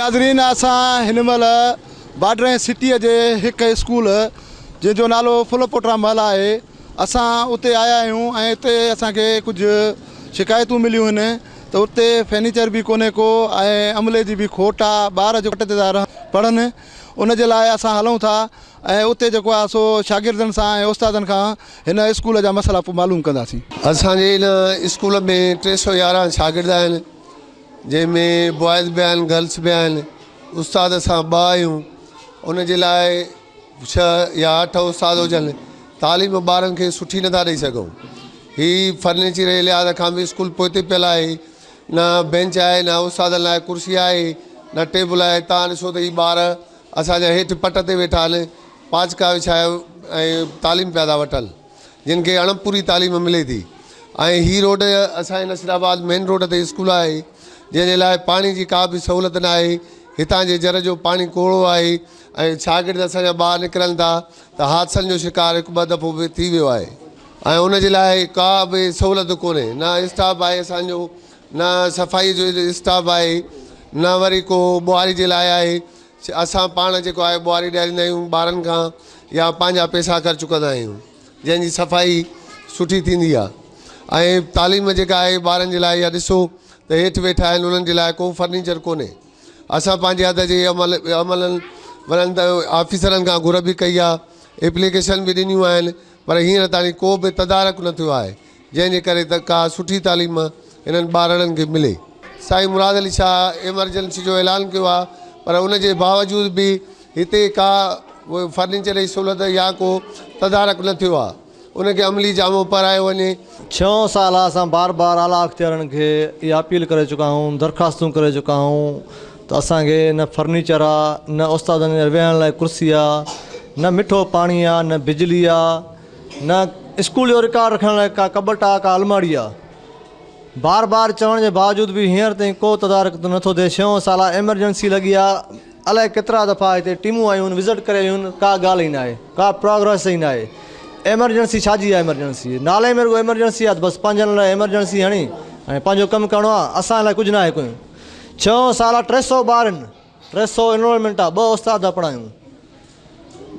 ناظرين اسان هن مهل بارڊر ۽ سٽيء جي هڪ اسڪول جنهن جو نالو ڦلپوٽا محل آهي اسان اتي آيا آهيون ۽ اتي اسان کي ڪجهه شڪايتون مليون آهن ته اتي فرنيچر به ڪونهي ڪو ۽ عملي جي به کوٽ آ ٻار جو پٽ تي ٿا پڙهن ان جي لاء اسان هلون ٿا ۽ اتي جيڪو آ سو شاگردن سان ۽ استادن کان هن اسڪول جا مسئلا معلوم ڪنداسين. اسان جي هن اسڪول ۾ 311 شاگرد آهن جنهن ۾ بوائز به آهن گرلس به آهن استاد اسان ٻه آهيون ان جي لاء 6 يا 8 استاد هجن تعليم ٻارن کي سٺي نٿا ڏئي سگهون هي فرنيچر جي لحاظ کان به اسڪول پوئتي پيل آهي نه بينچ آهي نه استادن لاء ڪرسي آهي نه ٽيبل آهي تان ڏسو ته هي ٻار اسان جا هيٺ پٽ تي ويٺا آهن پاچڪا وڇايو ۽ تعليم پيا ٿا وٺن جن کي اڻ پوري تعليم ملي ٿي ۽ هي روڊ اسان جي نصير آباد مين روڊ تي اسڪول آهي جنهن جي لاء پاڻي جي ڪا به سهولت نه آهي هتان جي جر جو پاڻي ڪوڙو آهي ۽ شاگرد اسان جا ٻاهر نڪرن ٿا ته حادثن جو شڪار هڪ ٻه دفعو به ٿي ويو آهي ۽ ان جي لاء ڪا به سهولت ڪونهي نه اسٽاف آهي اسان جو نه صفائي جو اسٽاف آهي نه وري ڪو ٻهاري جي لاء آهي اسان پاڻ جيڪو آهي ٻهاري ڏياريندا آهيون ٻارن کان يا پنهنجا پئسا خرچ ڪندا آهيون جنهن جي صفائي سٺي ٿيندي آهي ۽ تعليم جيڪا آهي ٻارن جي لاء اها ڏسو ته هيٺ ويٺا آهن انهن جي لاء ڪو فرنيچر ڪونهي اسان پنهنجي حد جي عمل عملن وڏن آفيسرن کان گهر به ڪئي آهي ايپليڪيشن به ڏنيون آهن پر هينئر تائين ڪو به تدارڪ نه ٿيو آهي جنهن جي ڪري ته ڪا سٺي تعليم هنن ٻارڙن کي ملي. سائين مراد علي شاهه ايمرجنسي جو اعلان ڪيو آهي پر ان جي باوجود به هتي ڪا فرنيچر جي سهولت يا ڪو تدارڪ نه ٿيو آهي ان کي عملي جامو پهرايو وڃي. ڇهون سال آهي اسان بار بار اعليٰ اختيارين کي اها اپيل ڪري چڪا آهيون درخواستون ڪري چڪا آهيون ته اسان کي نه فرنيچر آهي نه استادن جي ويهڻ لاء ڪرسي آهي نه مٺو پاڻي آهي نه بجلي آهي نه اسڪول جو رڪارڊ رکڻ لاء ڪا ڪٻٽ آ ڪا الماڙي آ. بار بار چوڻ جي باوجود به هينئر تائين ڪو تدارڪ نه ٿو ٿئي. ڇهون سال آ ايمرجنسي لڳي آ الائي ڪيترا دفعا هتي ٽيمون آيون آهن وزٽ ڪري ويون آهن ڪا ڳالهه ئي ناهي ڪا پراگريس ئي ناهي. ايمرجنسي ڇا جي آ ايمرجنسي نالي ۾ رڳو ايمرجنسي آ ته بس پنهنجن لاء ايمرجنسي هڻي ۽ پنهنجو ڪم ڪرڻو آ اسان لاء ڪجهه ناهي ڪيو. ڇهون سال آ 300 ٻار آهن 300 انرولمينٽ آ ٻه استاد ٿا پڙهايون.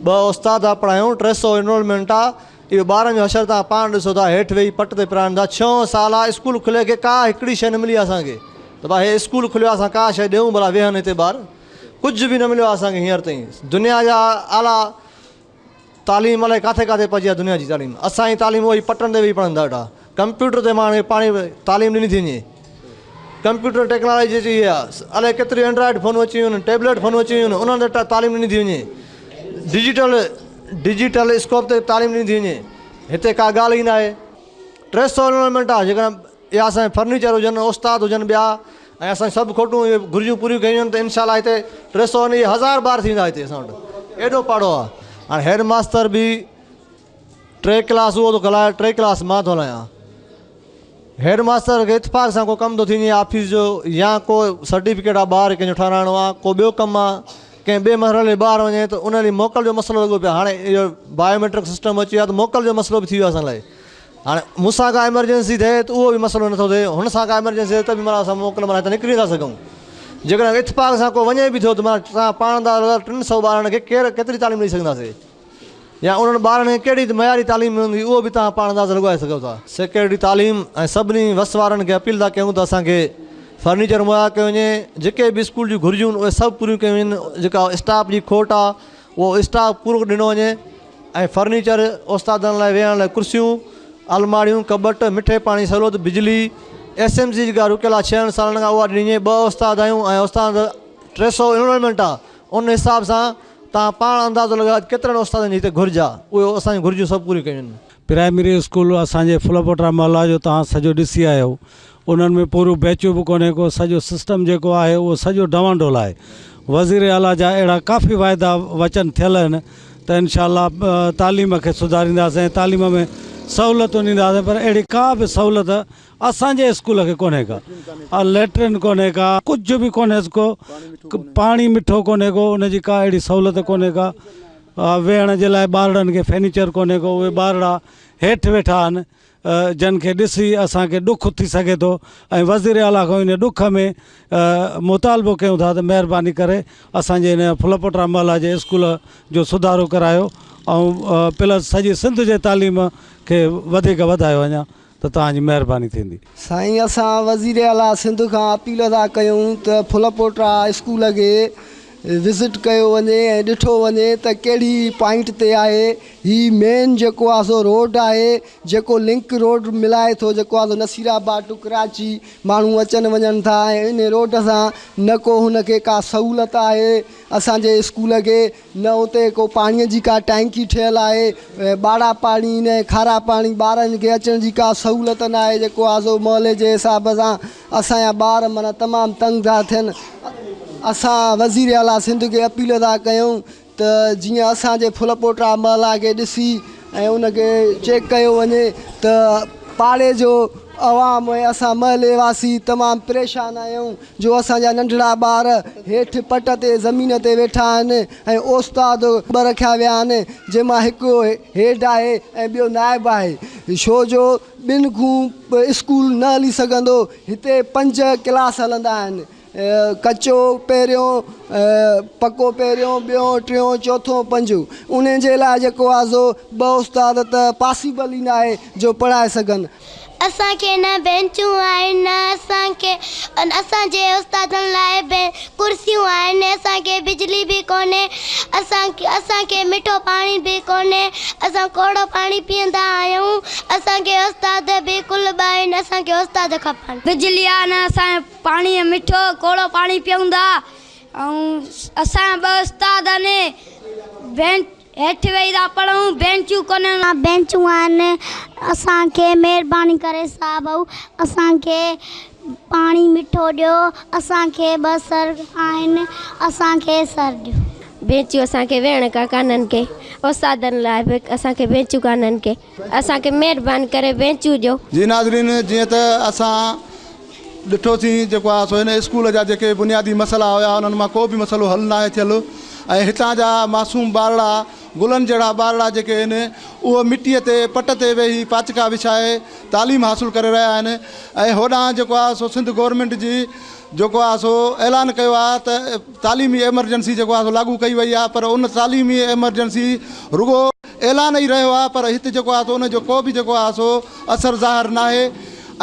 ٻه استاد ٿا پڙهايون، 300 انرولمينٽ آ، اهو ٻارن جو حشر توهان پاڻ ڏسو ٿا، هيٺ ويهي پٽ تي پڙهائن ٿا، ڇهون سال آ اسڪول کلي کي ڪا هڪڙي شيء نه ملي آ اسان کي ته ڀا هي اسڪول کليو آ اسان ڪا شيء ڏيون ڀلا ويهن هتي ٻار، ڪجهه به نه مليو آ اسان کي هينئر تائين، دنيا جا اعليٰ تعليم الائي ڪاٿي ڪاٿي پهچي آ دنيا جي تعليم، اسان جي تعليم اهي پٽن تي ويهي پڙهن ٿا ويٺا، ڪمپيوٽر تي ماڻهن کي پاڻي تعليم ڏني ٿي وڃي. ڪمپيوٽر ٽيڪنالاجي اچي وئي آهي الائي ڪيتريون اينڊرائيڊ فونون اچي ويون آهن ٽيبليٽ فونون اچي ويون آهن انهن تي تعليم ڏني ٿي وڃي ڊجيٽل ڊجيٽل اسڪوپ تي تعليم ڏني ٿي وڃي هتي ڪا ڳالهه ئي ناهي 300 انرولمينٽ آهي جيڪڏهن اها اسان جا فرنيچر هجن استاد هجن ٻيا ۽ اسان سڀ کوٽون اهي گهرجون پوريون ڪيون وڃن ته انشاء الله هتي 300 نه اهي 1000 ٻار ٿي ويندا هتي اسان وٽ ايڏو پاڙو آهي هاڻي هيڊ ماستر به ٽي ڪلاس اهو ٿو هلائي ٽي ڪلاس مان ٿو هلايان هيڊ ماستر کي اتفاق سان ڪو ڪم ٿو ٿي وڃي آفيس جو يا ڪو سرٽيفڪيٽ آ ٻار ڪنهن جو ٺهرائڻو آ ڪو ٻيو ڪم آ ڪنهن ٻئي مرحلي ٻاهر وڃي ته ان ڏينهن موڪل جو مسئلو لڳو پيو آ هاڻي اهو بايوميٽرڪ سسٽم اچي ويو آ ته موڪل جو مسئلو به ٿي ويو آ اسان لاء هاڻي مون سان ڪا ايمرجنسي ٿئي ته اهو به مسئلو نٿو ٿئي هن سان ڪا ايمرجنسي ٿئي ته به معنيٰ اسان موڪل معنيٰ هتان نڪري نٿا سگهون جيڪڏهن اتفاق سان ڪو وڃي به ٿو ته معنيٰ توهان پاڻ اندازو لڳايو 300 ٻارن کي ڪير ڪيتري تعليم ڏئي سگهنداسي يا انهن ٻارن کي ڪهڙي معياري تعليم ملندي اهو به توهان پاڻ اندازو لڳائي سگهو ٿا. سيڪريٽري تعليم ۽ سڀني وس وارن کي اپيل ٿا ڪيون ته اسان کي فرنيچر مهيا ڪيو وڃي، جيڪي به اسڪول جون گهرجون اهي سڀ پوريون ڪيون وڃن، جيڪا اسٽاف جي کوٽ آهي اهو اسٽاف پورو ڏنو وڃي ۽ فرنيچر استادن لاء ويهڻ لاء ڪرسيون، الماڙيون، ڪٻٽ، مٺي پاڻي جي سهولت، بجلي، ايس ايم سي جيڪا رڪيل آهي ڇهن سالن کان اها ڏني وڃي، ٻه استاد آهيون ۽ استاد 300 انرولمينٽ آهي ان حساب سان توهان پاڻ اندازو لڳايو ته ڪيترن استادن جي هتي گهرج آ، اهي اسان جون گهرجون سڀ پوريون ڪيون وڃن. پرائمري اسڪول اسان جي ڦلپوٽا محلا جو توهان سڄو ڏسي آيا آهيو انهن ۾ پوريون بينچون به ڪونهي ڪو سڄو سسٽم جيڪو آهي اهو سڄو ڊوانڊول آهي وزير اعليٰ جا اهڙا ڪافي واعدا وچن ٿيل آهن ته انشاء الله تعليم کي سڌارينداسين ۽ تعليم ۾ سهولتون ڏينداسين پر اهڙي ڪا به سهولت اسان جي اسڪول کي ڪونهي ڪا ليٽرين ڪونهي ڪا ڪجهه به ڪونهيس ڪو پاڻي مٺو ڪونهي ڪو ان جي ڪا اهڙي سهولت ڪونهي ڪا ويهڻ جي لاء ٻارڙن کي فرنيچر ڪونهي ڪو اهي ٻارڙا هيٺ ويٺا آهن. جن کي ڏسي اسان کي ڏک ٿي سگهي ٿو ۽ وزير اعليٰ کان ان ڏک ۾ مطالبو ڪيون ٿا ته مهرباني ڪري اسان جي هن ڦلپوٽا محلا جي اسڪول جو سڌارو ڪرايو ۽ پلس سڄي سنڌ جي تعليم کي وڌيڪ وڌايو اڃا ته توهان جي مهرباني ٿيندي. سائين اسان وزير اعليٰ سنڌ کان اپيل ٿا ڪيون ته ڦلپوٽا اسڪول کي وزٽ ڪيو وڃي ۽ ڏٺو وڃي ته ڪهڙي پوائنٽ تي آهي. هي مين جيڪو آهي سو روڊ آهي جيڪو لنڪ روڊ ملائي ٿو جيڪو آهي سو نصير آباد ٽو ڪراچي ماڻهو اچن وڃن ٿا ۽ ان روڊ سان نه ڪو هن کي ڪا سهولت آهي اسان جي اسڪول کي، نه اتي ڪو پاڻيء جي ڪا ٽانڪي ٺهيل آهي. ٻاڙا پاڻي نه کارا پاڻي ٻارن کي اچڻ جي ڪا سهولت نه آهي جيڪو آهي سو محلي جي حساب سان اسان جا ٻار معنيٰ تمام تنگ ٿا ٿين. اسان وزير اعليٰ سنڌ کي اپيل ٿا ڪيون ته جيئن اسان جي ڦلپوٽا محلا کي ڏسي ۽ ان کي چيڪ ڪيو وڃي ته پاڙي جو عوام ۽ اسان محلي واسي تمام پريشان آهيون جو اسان جا ننڍڙا ٻار هيٺ پٽ تي زمين تي ويٺا آهن ۽ استاد ٻه رکيا ويا آهن جنهن مان هڪ هيڊ آهي ۽ ٻيو نائب آهي ڇو جو ٻن کان اسڪول نه هلي سگهندو. هتي 5 ڪلاس هلندا آهن، ڪچو پهريون، پڪو پهريون، ٻيون، ٽيون، چوٿون، پنجون. انهن جي لاء جيڪو آهي سو 2 استاد ته پاسيبل ئي ناهي جو پڙهائي سگهن. اسان کي نه بينچون آهن نه اسان کي اسان جي استادن لاء به ڪرسيون آهن. اسان کي بجلي به ڪونهي، اسان کي مٺو پاڻي به ڪونهي، اسان ڪوڙو پاڻي پيئندا آهيون. اسان کي استاد به ڪل 2 آهن، اسان کي استاد کپن. بجلي آهي نه اسان کي پاڻي مٺو ڪوڙو پاڻي پيئون ٿا ۽ اسان جا 2 استاد آهن، بينچ هيٺ ويهي ٿا پڙهون، بينچون ڪونهن. بينچون آهن. اسان کي مهرباني ڪري صاحب اسان کي پاڻي مٺو ڏيو. اسان کي 2 سر آهن، اسان کي سر ڏيو. بينچون اسان کي ويهڻ کان ڪانهن ڪي، استادن لاءِ به اسان کي بينچون ڪانهن ڪي، اسان کي مهرباني ڪري بينچون ڏيو. جي ناظرين، جيئن ته اسان ڏٺوسين جيڪو آهي سو هن اسڪول جا جيڪي بنيادي مسئلا هيا انهن مان ڪو به مسئلو حل ناهي ٿيل ۽ هتان جا معصوم ٻارڙا گلن جهڙا ٻارڙا جيڪي آهن اهو مٽيءَ تي پٽ تي ويهي پاچڪا وڇائي تعليم حاصل ڪري رهيا آهن ۽ هوڏانهن جيڪو آهي سو سنڌ گورنمينٽ جي جيڪو آهي سو اعلان ڪيو آهي ته تعليمي ايمرجنسي جيڪو آهي سو لاڳو ڪئي وئي آهي، پر ان تعليمي ايمرجنسي رڳو اعلان ئي رهيو آهي، پر هتي جيڪو آهي سو ان جو ڪو به جيڪو آهي سو اثر ظاهر ناهي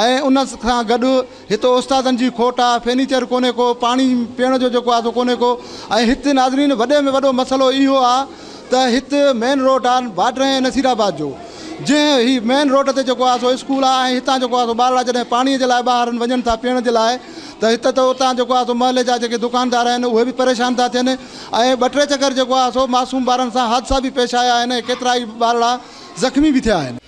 ۽ ان سان گڏ هتي استادن جي کوٽ آهي، فرنيچر ڪونهي ڪو، پاڻي پيئڻ جو جيڪو آهي سو ڪونهي ڪو ۽ هتي ناظرين وڏي ۾ وڏو مسئلو اهو آهي ته هتي مين روڊ آهي بارڊر ۽ نصير آباد جو، جنهن هي مين روڊ تي جيڪو آهي سو اسڪول آهي ۽ هتان جيڪو آهي سو ٻارڙا جڏهن پاڻيءَ جي لاءِ ٻاهر وڃن ٿا پيئڻ جي لاءِ ته هتي ته اتان جيڪو آهي سو محلي جا جيڪي دڪاندار آهن اهي به پريشان ٿا ٿين ۽ 2-3 چڪر جيڪو آهي سو معصوم ٻارن سان حادثا به پيش آيا آهن ۽ ڪيترا ئي ٻارڙا زخمي به ٿيا آهن.